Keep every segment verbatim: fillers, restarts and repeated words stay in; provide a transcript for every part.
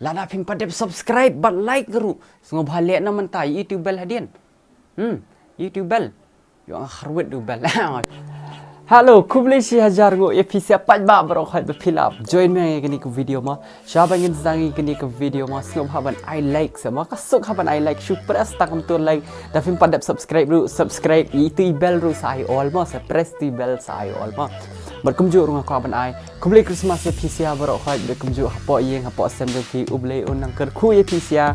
Lada phim pat dep subscribe bad like ruh, sngewbha leh na mynta, ïa i tu bell hadien. Hmm, ïa i tu bell. Ïoh nga kharwit tu bell. Hello, khublei shi hajar nguh ïa phi sha paidbah baroh khoit ba phi la join me ïa kane ka video mo. Sha ba ngin sdang ïa kane ka video mo, sngewbha ban ai like sa mo. Ka suk ha ban ai like, shu press tang kumtu like. Da phim pat dep subscribe ruh, subscribe, ïa i tu i bell ruh sa ai all mo, sa press tu i bell sa ai all mo. Bad kumjuh ruh nga kwah ban ai khublei Christmas ïa phi sha baroh khoit, bad kumjuh hapoh ïing hapoh sem jong phi, U Blei un nang kyrkhu ïa phi sha.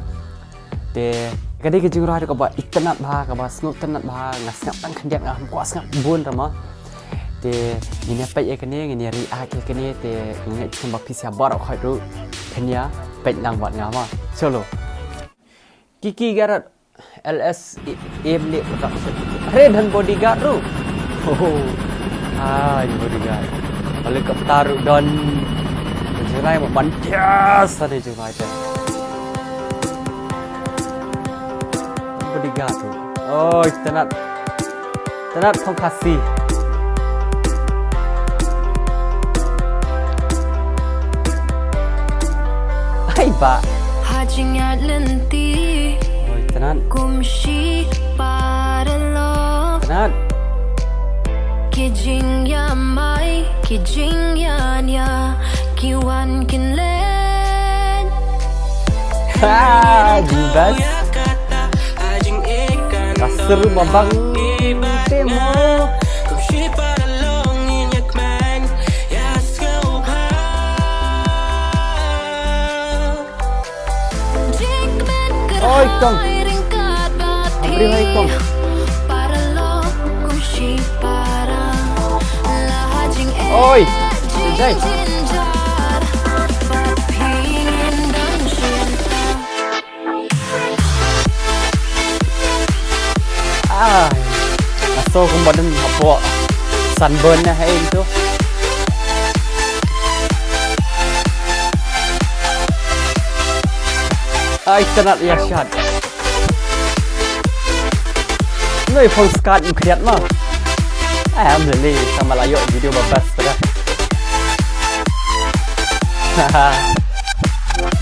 Te ka dei ka jingrwai ruh kaba itynnad bha, kaba sngewtynnad bha, nga sngap tang khyndiat, ngam kwah sngap bun ruh mo. Te ngin ïa peit ïa kane, ngin ïa react ïa kane, te nga ngeit skhem ba phi sha baroh khoit ruh phin ïa peit lang bad nga mo. Chalo. Kiki Garot, L S Emily Production. Are don bodyguard ruh. Oh. Ah, ini bodyguard. Helicopter ruh don. Jingrwai mo ban bias ani jingrwai te. Bodyguard ruh. Oh, itynnad. Itynnad Phong Khasi. Hai ba. Ha jingïaid lynti. Oi, itynnad. Kum shi paralok. Itynnad. Ki jingïamai, ki jingïania, ki wan kin leit. Ha, jing best. Ka seru ba bang te mo. Oi, Tong. Abri hai, Tong. Oi, Jai. Ah, nga sngew kumba don hapoh sunburn na hai tu. Ai, itynnad ïa shot. Noi phone skat ym khriat ma. Ai, am lele sama la ïoh video ba best pada.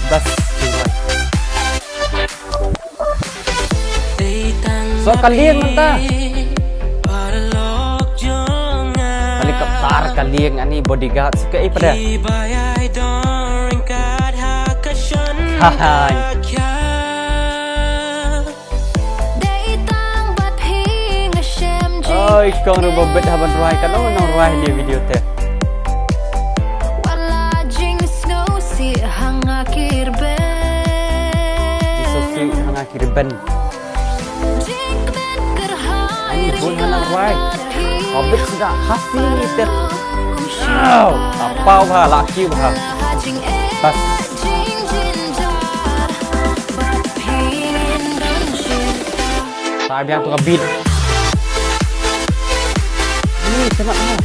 Best. So ka lieng mynta. Helicopter ka lieng ani bodyguard suka i pada. Haha. Oi, kong ruh ba bit haban rwai, ka nong nong rwai ni video te. Jisu si hanga kirben. Ani bun hana rwai. Ka bit suda Khasi ni te. Wow, ka pau bha, laki bha. Bas. Sa biang tu ka beat. Ni, tengok ni.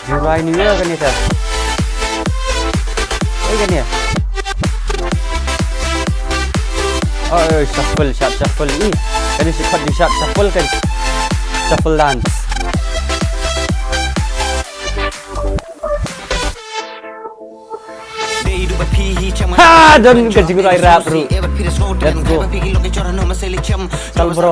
Jurai ni ya kan ni ta. Oi kan ni. Oh, eh, shuffle, shot shuffle. Ih, kan ni sipat di shot shuffle kan. Shuffle dance. Ha, don ka jingrwai rap ruh. Let's go. Sal bro.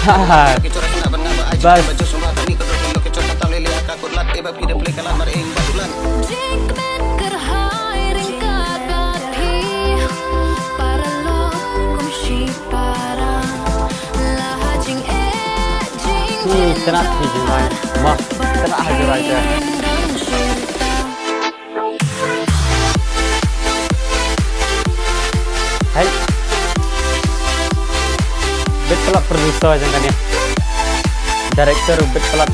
Ha, ha. Bas. Hi, tnat hi jingrwai. Ma, tnat ha jingrwai te. Hai. Bit palat producer jong kane. Director bit palat.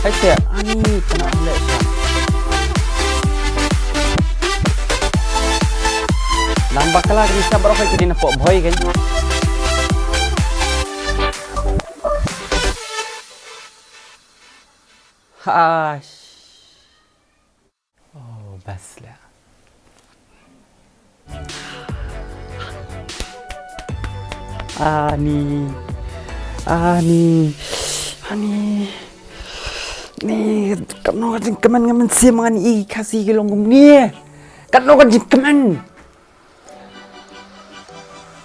Hai te, ani tnat Ka dei sa baroh ka dei na pok bhoi kan. Ha. Oh, bas la. Ani. Ani. Ani. Ni, katno ka jingkmen nga mynsiem nga ni i Khasi ki long kumne. Katno ka jingkmen.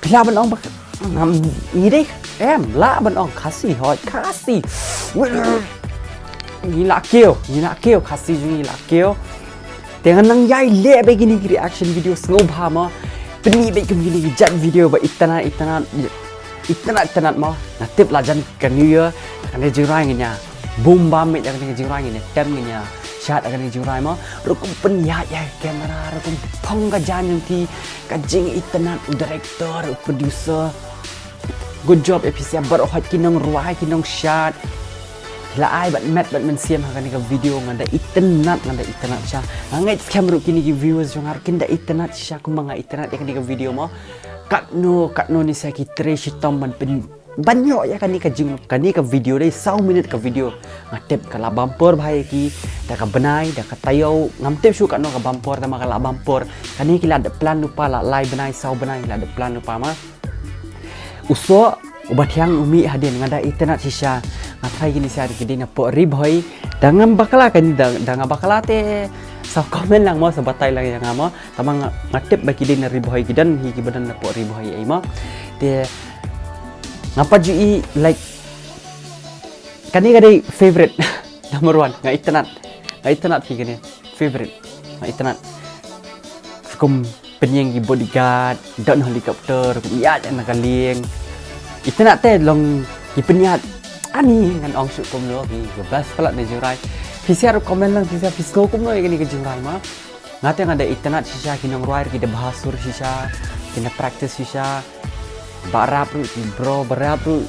Phi lah ban ong ba ngam ngi dei em lah ban ong Khasi hoi Khasi. Ngi lah kiew, ngi lah kiew Khasi jong ngi lah kiew. Te ngan nang ïai leh bad kine ki reaction video sngewbha mo. Pyni bad kum kine ki jait video ba itynnat itynnat itynnat itynnat mo. Nga tip la jan ka New Year, ka ne jingrwai ngin ïa bum bam met ïa kane ka jingrwai ngin ïa tem ngin ïa shad ïa kane ka jingrwai mo. Ruh kum pynïaid ïa ka camera, ruh kum phong ka jaiñ jong phi, ka jingitynnat u director, u producer. Good job ïa phi sha baroh hoi ki nongrwai ki nongshad. Phi la ai bad met bad mynsiem ha kane ka video, nga da itynnat, nga da itynnat shisha. Nga ngeit skhem ruh kine ki viewers jong nga ruh kin da itynnat shisha kumba nga itynnat ïa kane ka video mo. Katno katno ne sha ki trei shitom ban pyn ban ïoh ïa kane ka jing kane ka video dei saw minit ka video. Nga tip ka la bam por bha ïa ki da ka bnai da ka taïew, ngam tip shuh katno ka bam por tangba ka la bam por. Kane ki la dep plan lypa la lai bnai saw bnai ki la dep plan lypa ma. U soh uba thiang u mih hadien, nga da itynnat shisha. Nga tharai kine sha ki dei na pok Ri Bhoi. Da ngam bakla kane da, da nga bakla te sa comment lang mo, sa batai lang ïa nga mo. Tangba nga, nga tip ba ki dei na Ri Bhoi, ki don hi kiba don na pok Ri Bhoi ei mo. Te nga pat ju i like kane ka dei favorite number one, nga itynnat. Nga itynnat phi kane favorite. Nga itynnat. Kum pynïeng ki bodyguard, don helicopter, kum ïaid na ka lieng. Itynnat te long ki pynïaid. Ani ngan ong shuh kumno ki, ki best palat na jingrwai. Phi sha ruh comment lang phi sha phi sngew kumno ïa kane ka jingrwai ma. Nga te nga da itynnat shisha, ki nongrwai ruh ki da bha sur shisha, ki da practice shisha. Ba rap ruh ki bro, ba rap ruh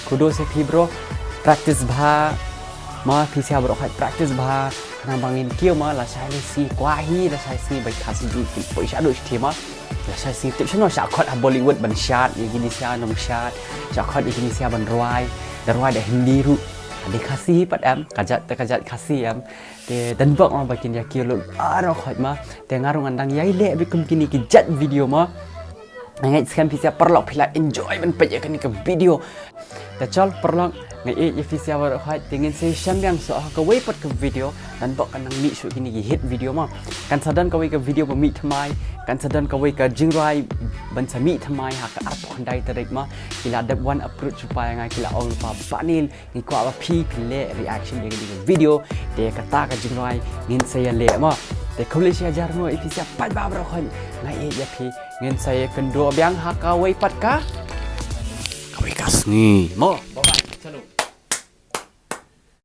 kudos ïa phi bro. Practice bha. Ma phi sha baroh hoi practice bha. Khnang ba ngin kiew ma lashai sngi kwah hi, lashai sngi bai Khasi ju ki poi shaduh shi ma. Lashai sngi tip shano shah khot ha Bollywood ban shad ïa kine sha nongshad. Shah khot ïa kine sha ban rwai. Da rwai da Hindi ruh. Dei Khasi hi pat em, ka jait te ka jait Khasi em. Te don bok ma ba kin ïa kiew lut baroh hoi ma. Te nga ruh ngan dang ïai leh bad kum kine ki jait video ma. Nga ngeit skhem phi sha paralok phi la enjoy ban peit ïa kane ka video. Te chal paralok nga ïeit ïa phi sha baroh hoi, te ngin sa ïashem biang shuh ha kawei pat ka video. Don bok kan nang mih shuh kine ki hit video ma. Kan sa don kawei ka video ba mih thymmai, kan sa don kawei ka jingrwai ban sa mih thymmai ha ka arphew khyndai tarik ma. Ki la dep wan approach lypa ïa nga, ki la ong lypa ba Nil ngi kwah ba phi phin leh reaction ïa kane ka video. Te kata ka jingrwai ngin sa ïa leh mo. Te khublei shihajar nguh ïa phi sha paidbah baroh hoi. Nga ïeit ïa phi, ngin sa ïa kynduh biang ha kawei pat ka, kawei ka sngi mo.